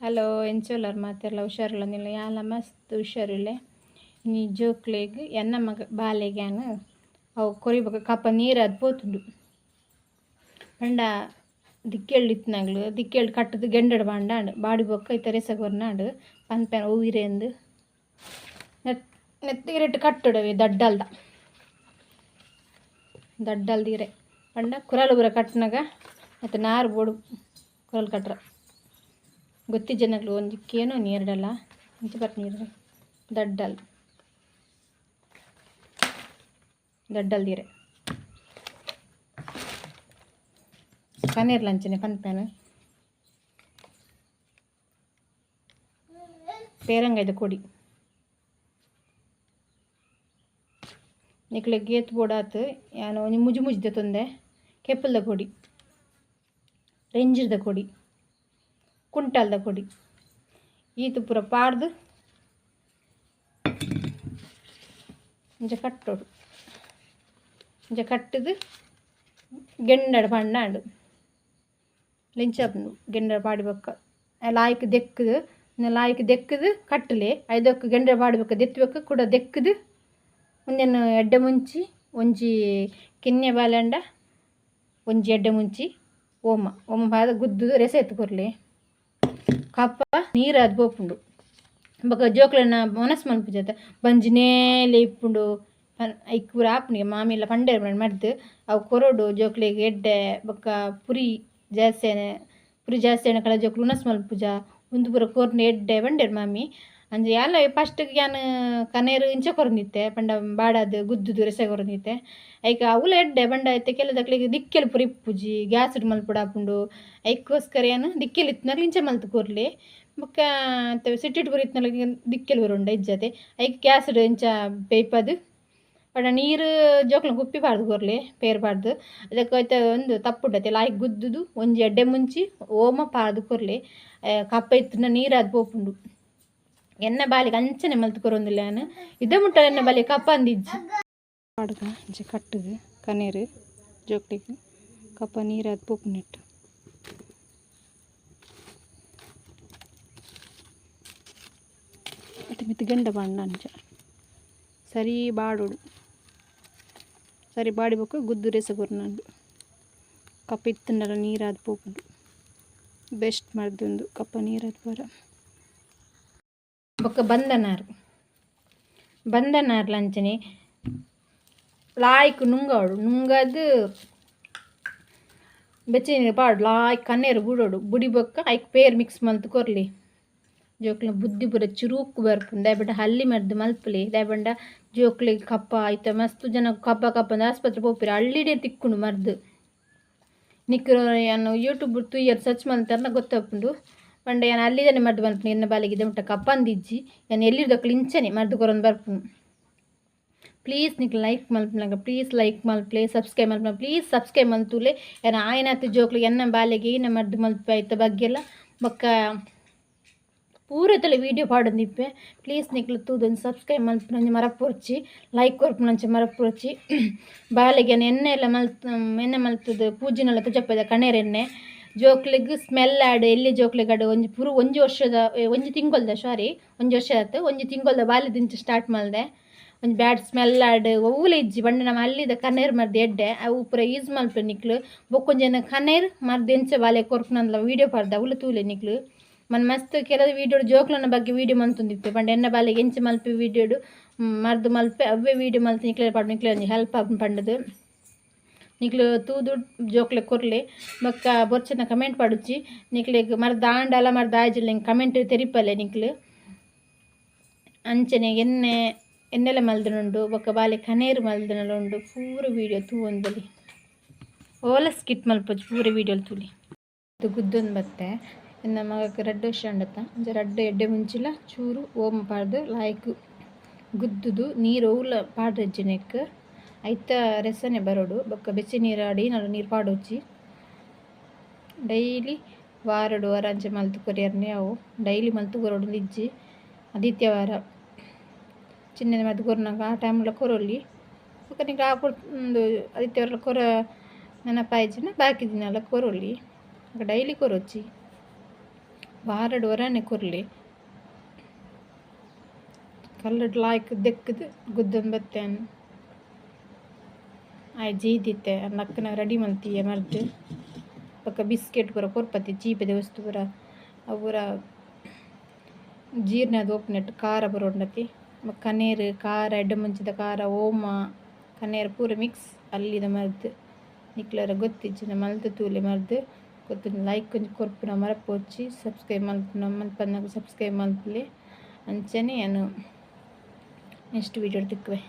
Hello ಎಂಚೋಲರ್ ಮಾತೆರ್ಲ ಹುಷಾರಿಲ್ಲ ನಿಲ್ಲ ಯಾಲ ಮಸ್ತ್ ಹುಷಾರಿಲ್ಲ ನೀ ಜೋಕ್ಲೆಗ್ ಎನ್ನ ಮಗ ಬಾಲೆಗ್ಯಾನು ಅವು ಕೊರಿಬೊಕ ಕಪ್ಪ ನೀರು ಅದು ಪೋತುಂಡು ಪಂಡ ದಿಕ್ಕೆಳ್ ಇತ್ತಿನಗ್ಲು ದಿಕ್ಕೆಳ್ ಕಟ್ಟುದು ಗೆಂಡಡ್ ಬಾಂಡಾಂಡ್ ಬಾಡಿ ಬೊಕ್ಕ ಇತ್ತೆ ರೆಸ ಕೊರ್ನಾಂಡ್ ಪನ್ಪೆನ ಒವು ಇರೆಂದು ನೆತ್ತ ಇರೆಟ್ ಕಟ್ಟುಡವೆ ದಡ್ಡಲ್ದ ದಡ್ಡಲ್ದ ಇರೆ ಪಂಡ ಕುರಲ್ ಪೂರ ಕಟ್ಟುನಗ ಮತ್ತು ನಾರು ಬೋಡು ಕುರಲ್ ಕಟ್ರ ಗೊತ್ತಿಜ್ಜನಗ್ಲು ಒಂಜಿ ಕೇನೋ ನೀರ್ಡಲ್ಲ ಇಂಚ ಬರ್ಪ ನೀರು ದಡ್ಡಲ್ ದಡ್ಡಲ್ ಇರೆ ಪನ್ನೀರ್ ಲಂಚನೆ ಪನ್ಪೇನು ಪೇರಂಗಾಯ್ದ ಕೊಡಿ ನಿಕ್ಲೆ ಗೇತ್ ಬೋಡಾತು ಯಾನ್ ಒಂಜಿ ಮುಜು ಮುಜು ತೊಂದೆ ಕೆಪ್ಪಲ್ದ ಕೊಡಿ ರೆಂಜಿರ್ದ ಕೊಡಿ ಕುಂಟಾಲ್ದ ಕೊಡಿ ಈತು ಪೂರ ಪಾಡ್ದು ಇಂಚ ಕಟ್ಟೋಡು ಇಂಚ ಕಟ್ಟುದು ಗೆಂಡಡ್ ಪಂಡಾಂಡ್ ಲಿಂಚಾಪುಂಡು ಗೆಂಡಡ್ ಪಾಡಿ ಬೊಕ್ಕ ಲಾಯ್ಕ್ ದೆಕ್ಕುದು ಲಾಯ್ಕ್ ದೆಕ್ಕುದು ಕಟ್ಟಲೆ ಐದಕ್ಕೆ ಗೆಂಡಡ್ ಪಾಡಿ ಬೊಕ್ಕ ದೆತ್ತಿ ಬೊಕ್ಕ ಕುಡ ದೆಕ್ಕುದು ಒಂದೆನ್ ಎಡ್ಡೆ ಮುಂಚಿ ಒಂಜಿ ಕಿನ್ಯ ಬಾಲೆಂಡ ಒಂಜಿ ಎಡ್ಡೆ ಮುಂಚಿ ಓಮ ಓಮ ಪಾದ ಗುದ್ದುದು ರೆಸ ಎತ್ತು ಕೊರ್ಲೆ ಕಪ್ಪ ನೀರು ಅದು ಪೋಪುಂಡು ಬೊಕ ಜೋಕ್ಲೆನ ಮನಸ್ಸು ಮನ್ಪುಜತ ಬಂಜಿ ನೇಲೆ ಇಪ್ಪುಂಡು ಐಕ್ ಪೂರ ಆಪುಂಡು ಮಾಮಿಲ್ಲ ಪಂಡೇರ್ ಮರ್ದ್ ಅವು ಕೊರೊಡು ಜೋಕ್ಲೆಗ್ ಎಡ್ಡೆ ಬೊಕ್ಕ ಪುರಿ ಜಾಸ್ತಿ ಪುರಿ ಜಾಸ್ತಿ ಆಯಿನ ಜೋಕುಲು ಉಣಸ್ ಮಲ್ಪುಜ ಉಂದು ಪೂರ ಕೊರ್ಂಡ ಎಡ್ಡೆ ಪಂಡೇರ್ ಮಾಮಿ. ಅಂಚ ಯಾನ್ಲ ಫಸ್ಟ್ ಯಾನ್ ಕನೇರು ಇಂಚ ಕೊರೊಂದಿತ್ತೆ ಪಂಡ ಬಾಡಾದ್ ಗುದ್ದುದು ರೆಸ ಕೊರೊಂದಿತ್ತೆ ಐಕ್ ಅವುಲ ಎಡ್ಡೆ ಪಂಡ ಇತ್ತೆ ಕೆಲದಕ್ಲೆಗ್ ದಿಕ್ಕೆಲ್ ಪೂರ ಇಪ್ಪುಜಿ ಗ್ಯಾಸ್ಡ್ ಮಲ್ಪೊಡಾಪುಂಡು ಐಕ್ಕೋಸ್ಕರ ಯಾನ್ ದಿಕ್ಕೆಲ್ ಇತ್ತಿನಕ್ಲ್ ಇಂಚ ಮಲ್ತ್ ಕೊರ್ಲೆ ಬೊಕ್ಕ ಸಿಟ್ಟಿಡ್ ಪೂರ ಇತ್ತಿನಕ್ಲೆಗ್ ದಿಕ್ಕೆಲ್ ಪೂರ ಉಂಡು ಇಜ್ಜತೆ ಐಕ್ ಗ್ಯಾಸ್ಡ್ ಇಂಚ ಬೇಯ್ಪದ್ ಪಂಡ ನೀರು ಜೋಕ್ಲೆಗ್ ಕುಪ್ಪಿ ಪಾಡ್ದ್ ಕೊರ್ಲೆ ಪೇರ್ ಪಾಡ್ದ್ ಅದಕ್ಕೆ ಐತ ಉಂದು ತಪ್ಪುಂಡತೆ ಲಾಯ್ಕ್ ಗುದ್ದುದು ಒಂಜಿ ಎಡ್ಡೆ ಮುಂಚಿ ಓಮ ಪಾಡ್ದ್ ಕೊರ್ಲೆ ಕಪ್ಪ ಇತ್ತ್ಂಡ ನೀರಾದ್ ಪೋಪುಂಡು. ಎನ್ನ ಬಾಲೆಗ್ ಅಂಚನೆ ಮಲ್ತ್ ಕೊರೊಂದುಲ್ಲೆ ಯಾನ್ ಇದ ಮುಟ್ಟ ಎನ್ನ ಬಾಲೆಗ್ ಕಪ್ಪ ಅಂದಿಜ್ಜಿ ಪಾಡ್ದ ಇಂಚ ಕಟ್ಟುದು ಕನೇರು ಜೋಕ್ಲೆಗ್ ಕಪ್ಪ ನೀರಾದ್ ಪೋಪುಂಡು ಅತ್ತ ಮಿತ್ತ್ ಗೆಂಡ ಪಾಡ್ಂಡ ಅಂಚ ಸರಿ ಬಾಡೊಡು ಸರಿ ಬಾಡಿ ಬೊಕ್ಕ ಗುದ್ದು ರೆಸ ಕೊರ್ನಂಡು ಕಪ್ಪ ಇತ್ತ್ಂಡಲ ನೀರಾದ್ ಪೋಪುಂಡು ಬೆಸ್ಟ್ ಮರ್ದುಂದು ಕಪ್ಪ ನೀರಾದ್ ಪೂರ. ಬೊಕ್ಕ ಬಂದನಾರು ಬಂದನಾರ್ಲ ಅಂಚನೆ ಲಾಯ್ಕ್ ನುಂಗವಡು ನುಂಗದ್ ಬೆಚ್ಚ ನೀರು ಪಾಡು ಲಾಯ್ಕ್ ಕಣ್ಣೇರು ಬುಡೋಡು ಬುಡಿ ಬೊಕ್ಕ ಐಕ್ ಪೇರ್ ಮಿಕ್ಸ್ ಮಲ್ತ್ ಕೊರ್ಲಿ ಜೋಕ್ಲೆನ ಬುದ್ಧಿ ಪೂರ ಚುರುಕು ಬರ್ಪುಂಡು ದಾಯೆ ಹಲ್ಲಿ ಮರ್ದ್ ಮಲ್ಪುಲೆ ದಾಯೆ ಪಂಡ ಜೋಕ್ಲೆಗ್ ಕಪ್ಪ ಐತ ಮಸ್ತ್ ಜನ ಕಪ್ಪ ಕಪ್ಪ ಅಂದ್ ಆಸ್ಪತ್ರೆ ಪೋಪೆರ್ ಹಳ್ಳಿಡೇ ತಿಕ್ಕುಂಡು ಮರ್ದ್ ನಿಕ್ಕ್ ಯಾನ್ ಯೂಟ್ಯೂಬ್ ತೂಯೆರ್ ಸರ್ಚ್ ಮಲ್ತರ್ನ ಗೊತ್ತಾಪುಂಡು ಪಂಡ ಯಾನ್ ಅಲ್ಲಿದನೆ ಮರ್ದ್ ಮಲ್ಪುನು ಎನ್ನ ಬಾಲೆಗ್ ಇದ ಮುಟ್ಟ ಕಪ್ಪಂದಿಜ್ಜಿ ಯಾನ್ ಎಲ್ಲಿದಕ್ಲು ಇಂಚನೆ ಮರ್ದ್ ಕೊರೊಂದು ಬರ್ಪುನು. ಪ್ಲೀಸ್ ನಿಕ್ಲ್ ಲೈಕ್ ಮಲ್ಪುನಗ ಪ್ಲೀಸ್ ಲೈಕ್ ಮಲ್ಪುಲೆ ಸಬ್ಸ್ಕ್ರೈಬ್ ಮಲ್ಪುನ ಪ್ಲೀಸ್ ಸಬ್ಸ್ಕ್ರೈಬ್ ಮಲ್ತುಲೆ ಯಾನ್ ಆಯಿನಾತ್ ಜೋಕ್ಲೆಗ್ ಎನ್ನ ಬಾಲೆಗ್ ಈನ ಮರ್ದ್ ಮಲ್ಪೆ ಐತ ಬಗ್ಗೆಲ ಬೊಕ್ಕ ಪೂರತಲ ವೀಡಿಯೋ ಪಾಡೊಂದಿಪ್ಪೆ ಪ್ಲೀಸ್ ನಿಕ್ಲ್ ತೂದು ಸಬ್ಸ್ಕ್ರೈಬ್ ಮಲ್ಪುನಂಚ ಮರಪೊರ್ಚಿ ಲೈಕ್ ಕೊರ್ಪುನಂಚ ಮರಪೊರ್ಚಿ ಬಾಲೆಗ್ ಯಾನ್ ಎಣ್ಣೆ ಎಲ್ಲ ಮಲ್ತ್ ಎಣ್ಣೆ ಮಲ್ತುದು ಪೂಜಿನೆಲ್ಲ ತೋಜಪ್ಪದ ಕಣೇರ್ ಎಣ್ಣೆ ಜೋಕ್ಲೆಗ್ ಸ್ಮೆಲ್ ಆಡ್ ಎಲ್ಲಿ ಜೋಕ್ಲೆಗ್ ಆಡ್ ಒಂಜಿ ಪೂರ ಒಂಜಿ ವರ್ಷದ ಒಂಜಿ ತಿಂಗೊಲ್ದ ಸಾರಿ ಒಂಜಿ ವರ್ಷ ಆತು ಒಂಜಿ ತಿಂಗೊಲ್ದ ಬಾಲೆದಿಂಚ ಸ್ಟಾರ್ಟ್ ಮಲ್ದೆ ಒಂಜಿ ಬ್ಯಾಡ್ ಸ್ಮೆಲ್ ಆಡ್ ಒವ್ವುಲ ಇಜ್ಜಿ ಪಂಡ ನಮ ಅಲ್ಲಿದ ಕನೇರ್ ಮರ್ದ್ ಎಡ್ಡೆ ಅವು ಪೂರ ಯೂಸ್ ಮಲ್ಪುಲೆ ನಿಕ್ಲು ಬೊಕ್ಕೊಂಜಿ ಕನೇರ್ ಮರ್ದ್ ಎಂಚ ಬಾಲೆ ಕೊರ್ಪುನಂದ್ಲ ವೀಡಿಯೋ ಪಾಡ್ದ ಅವುಲ ತೂಲೆ ನಿಕ್ಲು ಮನ್ ಮಸ್ತ್ ಕೆಲವು ವೀಡಿಯೋ ಜೋಕ್ಲೆನ ಬಗ್ಗೆ ವೀಡಿಯೋ ಮಲ್ತೊಂದಿಪ್ಪೆ ಪಂಡ ಎನ್ನ ಬಾಲೆಗ್ ಎಂಚ ಮಲ್ಪಿ ವೀಡಿಯೋಡು ಮರ್ದ್ ಮಲ್ಪೆ ಅವ್ವೇ ವೀಡಿಯೋ ಮಲ್ತ್ ನಿಕ್ಲೆ ಪಾಡ್ ನಿಕ್ಲೆ ಒಂಜಿ ಹೆಲ್ಪ್ ಆಪುಂಡು ಪಂಡುದು ನಿಕ್ಲು ತೂದು ಜೋಕ್ಲೆಗ್ ಕೊರ್ಲೆ ಬೊಕ್ಕ ಬೊರ್ಚನ ಕಮೆಂಟ್ ಪಾಡುಚಿ ನಿಕ್ಲೆಗ್ ಮರ್ದ್ ಆಂಡಲ ಮರ್ದ್ ಆಯಿಜಿಡ ಎಂಕ್ ಕಮೆಂಟ್ ತೆರಿಪಲೆ ನಿಕ್ಲು ಅಂಚನೆ ಎಣ್ಣೆ ಎಣ್ಣೆಲ ಮಲ್ದಿನುಂಡು ಬೊಕ್ಕ ಬಾಲೆ ಕನೇರು ಮಲ್ದಿನಲ ಉಂಡು ಪೂರ ವೀಡಿಯೋ ತೂವೊಂದು ಓಲ ಸ್ಕಿಪ್ ಮಲ್ಪೊಚ್ಚಿ ಪೂರ ವೀಡಿಯೋ ತೂಲಿ. ಗುದ್ದೊಂದು ಬತ್ತೆ ಎನ್ನ ಮಗಕ್ ರಡ್ಡ್ ವರ್ಷ ಆಂಡತ್ತ ಅಂಚ ರಡ್ಡ್ ಎಡ್ಡೆ ಮುಂಚಿಲ ಚೂರು ಓಮ ಪಾಡ್ದ್ ಲಾಯ್ಕ್ ಗುದ್ದುದು ನೀರು ಒವ್ಲ ಪಾಡ್ರೆಜ್ಜಿ ನೆಕ್ಕ್ ಐತ ರೆಸನೆ ಬರೊಡು ಬೊಕ್ಕ ಬೆಚ್ಚ ನೀರು ಆಡ್ ನೀರು ಪಾಡೊಚ್ಚಿ ಡೈಲಿ ವಾರಡು ವಾರ ಅಂಚ ಮಲ್ತ್ ಕೊರಿಯರ್ನೆ ಅವು ಡೈಲಿ ಮಲ್ತ್ ಕೊರೊಡು ಇಜ್ಜಿ ಆದಿತ್ಯವಾರ ಚಿನ್ನದ ಮದ್ದು ಕೊರ್ನಗ ಆ ಟೈಮ್ಲ ಕೊರೊಲಿ ಬೊಕ್ಕ ನಿಕ್ಕ್ ಆ ಉಂದು ಆದಿತ್ಯವಾರ ಕೊರ ನೆನಪಾಯಿಜಿಂಡ ಬಾಕಿ ದಿನಲ ಕೊರೊಲಿ ಡೈಲಿ ಕೊರೊಚ್ಚಿ. ವಾರಡ್ ಒರಾನೆ ಕೊರ್ಲೆ. ಕಲ್ಲುಡ್ ಲಾಯ್ಕ್ ದೆಕ್ಕುದು ಗುದ್ದೊಂದು ಬತ್ತೆ ಯಾನ್. ಆಯೆ ಜೈದಿತ್ತೆ ಲಕ್ಕುನಗ ರೆಡಿ ಮಲ್ತಿಯೆ ಮರ್ದ್. ಬೊಕ ಬಿಸ್ಕೆಟ್ ಪೂರ ಕೊರ್ಪತೆ ಚೀಪೆದ ವಸ್ತು ಪೂರ ಅವು ಪೂರ ಜೀರ್ಣ ಆದ್ ಪೋಪುನೆಟ್ ಖಾರ ಪೂರ ಉಂಡತೆ. ಬೊಕ ಕನೇರ್ ಖಾರ ಎಡ್ಡೆಮುಂಚಿದ ಖಾರ ಓಮ ಕನೇರ್ ಪೂರ ಮಿಕ್ಸ್ ಅಲ್ಲಿದ ಮರ್ದ್. ನಿಕ್ಲೆರ ಗೊತ್ತಿಜ್ಜಿಂಡ ಮಲ್ತ್ ತೂಲೆ ಮರ್ದ್. ಗೊತ್ತುಂಡ ಲೈಕ್ ಒಂಜಿ ಕೊರ್ಪುನ ಮರಪೊಡ್ಚಿ ಸಬ್ಸ್ಕ್ರೈಬ್ ಮಲ್ಪುನ ಮಲ್ಪಂದಿನಕುಲು ಸಬ್ಸ್ಕ್ರೈಬ್ ಮಲ್ಪುಲೆ. ಅಂಚನೆ ಯಾನ್ ನೆಕ್ಸ್ಟ್ ವೀಡಿಯೋ ತಿಕ್ಕುವೆ.